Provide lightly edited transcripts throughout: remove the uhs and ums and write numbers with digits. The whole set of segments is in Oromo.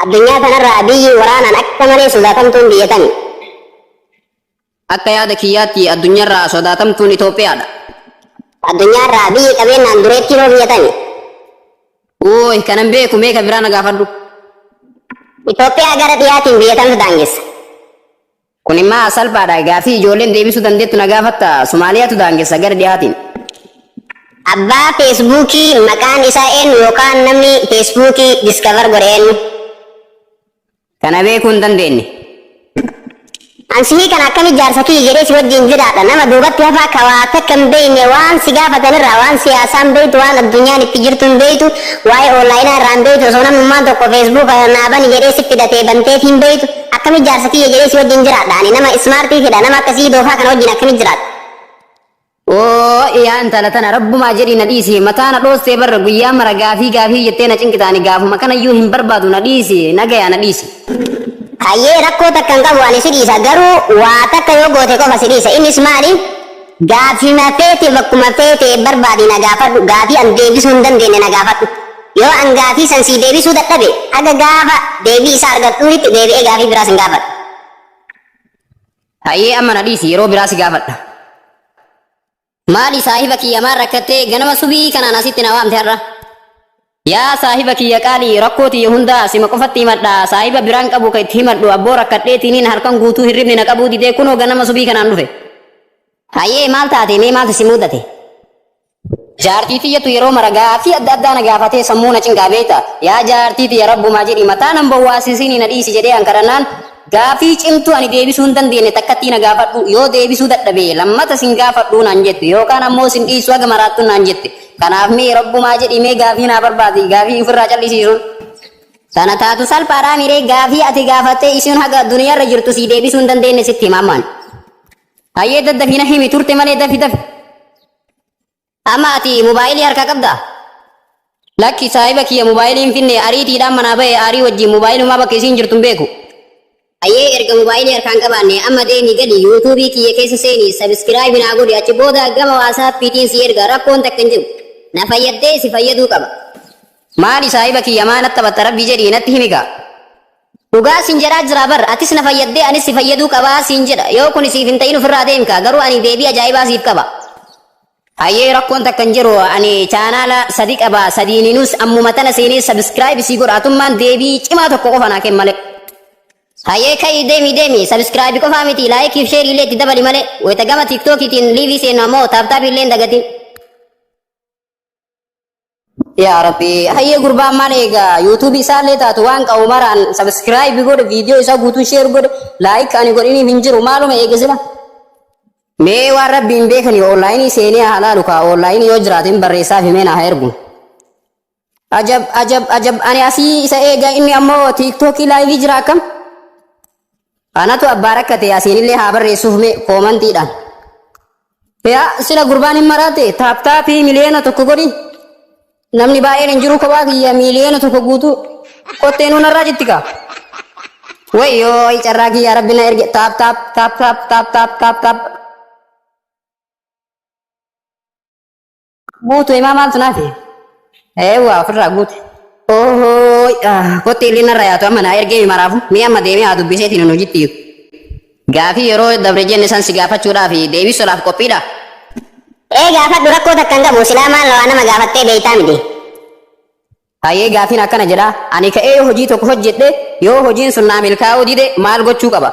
Addunyaa tanarraa biyyi waraanaan akka malee sodaatamtuun biyya tami? Akka yaada kiyyaatti addunyaarraa sodaatamtuun Itoophiyaadha. Addunyaarraa biyyi qabeennaan dureettiin hoo biyya tami? Ooy kanan beeku mee ka biraa na gaafadhu. Itoophiyaa gara dhiyaatiin biyya tamtu daangessa? Kun immaa salphaadha gaafii ijoolleen deebisuu dandeettu na gaafatta Somaaliyaatu daangessa gara dhiyaatiin. Abbaa Feesbuukii maqaan isaa eenyu yookaan namni Feesbuukii discover godhe eenyu? Kana beekuu hin dandeenye. An sihii kana akkami jaarsa kiyya jedhee si wajjin jiraadha. Nama duubatti hafaa ka waa takka hin beekne waan si gaafatan irraa waan siyaasaa hin beektu waan addunyaan itti jirtu hin beektu waa'ee onlaayinaa irraa hin beektu osoo namnummaan tokko Facebook naa bani jedhee si fidatee banteef hin beektu akkami jaarsa kiyya jedhee si wajjin jiraadha. Ani nama ismaartii fedha nama akkasii doofaa kana wajjin akkami jiraadha. Oo yaa intala tana rabbumaa jedhii na dhiisi mataa na dhoostee barra guyyaa mara gaafii gaafii jettee na cinqita ani gaafuma kanayyuu hin barbaadu na dhiisi nagaya na dhiisi. Hayyee rakkoo takka hin qabu ani si dhiisa garuu waa takka yoo goote qofa si dhiisa innis maali gaafima feete bakkuma feete barbaadi na gaafadhu gaafii an deebisuu hin dandeenye na gaafadhu yoo an gaafii san sii deebisuu dadhabe haga gaafa deebii isaa argadhuunitti deebi'ee gaafii biraa sin gaafadhu. Hayyee amma na dhiisi yeroo biraa si gaafadha. Maali saahiba kiyya maal rakkattee ganama subii kanaan asitti na waamte har'a? Yaa saahiba kiyya qaalii rakkoo tiyya hundaa sima qofatti himadha saahiba biraan qabu ka itti himadhu abboo rakkadheetiiniin halkan guutuu hirribni na qabuu didee kunoo ganama subii kanaan dhufe. Hayyee maal taate mee maaltu si mudate? Jaartii tiyyatu yeroo mara gaaffii adda addaa na gaafatee sammuu na cinqaa beekta. Yaa jaartii tiyya rabbumaa jedhi mataa nan bowwaasisini na dhiisi jedhee an kadhannaan gaaffii cimtuu ani deebisuu hin dandeenye takkattii na gaafadhu yoo deebisuu dadhabe lammata sin gaafadhuu naan jette yookaan ammoo sin dhiisu haga maraattu naan jette. Kanaaf mee rabbumaa jedhi mee gaaffii naa barbaadi gaaffii ofirraa callisiisuun. Tana taatu salphaadhaa miree gaaffii ati gaafattee isiin haga duniyaarra jirtu sii deebisuu hin dandeenye sitti hima ammaan. Hayyee daddafii na himi turte malee dafi dafi. Amma ati mobaayilii harkaa qabdaa? Lakki saahiba kiyya mobaayilii hin finne ariitiidhaan manaa bahe aarii wajjin moobaayilumaa bakka isiin jirtu hin beeku. Hayyee erga mobaayilii harkaa hin qabaanne amma deemi gali yuutuubii kiyya keessa seeni sabiskiraayibi naa godhi achi booda gama waasaappiitiin si erga rakkoon takka hin jiru. Na fayyaddee si fayyaduu qaba. Maali saahiba kiyya maa natti taphatta rabbii jedhii natti himi kaa. Dhugaa siin jedhaa jiraa bar atis na fayyaddee anis si fayyaduu qabaa siin jedha yoo kuni siif hin ta'in ofirraa deemka garuu ani deebii ajaa'ibaa siif qaba. Hayyee rakkoon takka hin jiru ani chaanaala sadi qaba sadiininus ammuma tana seenee sabiskiraayib sii godha atummaan deebii cimaa tokko qofa naa kenn malee. Hayyee ka'ii deemi deemi sabiskiraayib qofaa miti laayikiif sheerii illee itti dabali malee wayita gama tiiktookiitiin liivii seennu ammoo taaptaabii illee hin dagatin. Yaa Rabbi hayyee gurbaan maal eega yuutuubii isaallee taatu waan qabu maraan sabiskiraayibi godhe viidiyoo isaa guutuu sheer godhe laayik ani godhiniif hin jiru maaluma eega sila. Mee waan rabbiin beekani onlaayinii seenee haa laalu kaa onlaayinii yoo jiraate hin barreessaaf himee naa haa ergu. Ajab ajab ajab ani asii isa eega inni ammoo tiiktookii laayivii jira akkam. Anatu abbaa rakkate asiinillee haa barreessuuf mee koomantiidhaan. Yaa sila gurbaan hin maraate taap taapii 1 million godhi. Namni baay'een hin jiru kophaa kiyya 1 million guutuu qottee nuun irraa jitti kaa. Wayyoo carraa kiyya rabbi na erge taap taap taap taap taap taap taap taap. Guutu himaa maaltu naafi? Eewwa ofirraa guute. Ohoo kotti illee narra yaatu amma naa ergee maraafu mee amma deemee haa dubbiseetiin hin hojitti. Gaafii yeroo dabre jenne san si gaafachuudhaaf deebisuudhaaf qophiidha. Ee gaafadhu rakkoo takka hin qabu silaa maal waa nama gaafattee beeytaa miti. Hayyee gaafiin akkana jedha ani ka'ee yoo hojii tokko hojjedhe yoo hojiin sun naa milkaa'uu dide maal gochuu qaba?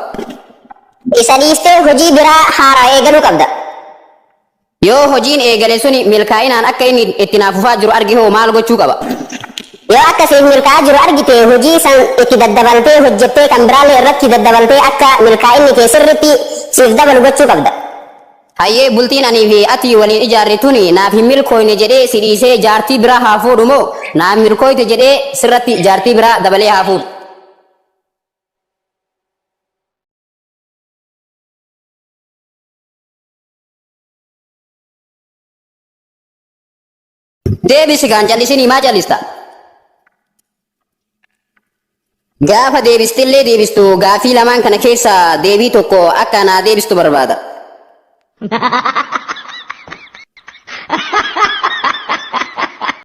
Isa dhiistee hojii biraa haaraa eegaluu qabda. Yoo hojiin eegale suni milkaa'inaan akka inni itti naa fufaa jiru arge hoo maal gochuu qaba? Yoo akka siif milkaa'aa jiru argite hojii san itti daddabaltee hojjettee kan biraallee irratti daddabaltee akka milkaa'inni kee sirriitti siif dabalu gochuu qabda. Hayyee bultiin anii fi ati waliin ijaarre tuni naaf hin milkooyne jedhee si dhiisee jaartii biraa haa fuudhu moo naaf milkooyte jedhee sirratti jaartii biraa dabalee haa fuudhu? Deebisi kaan callisinii maa callista? Gaafa deebistillee deebistu gaafii lamaan kana keessaa deebii tokko akka naa deebistu barbaada.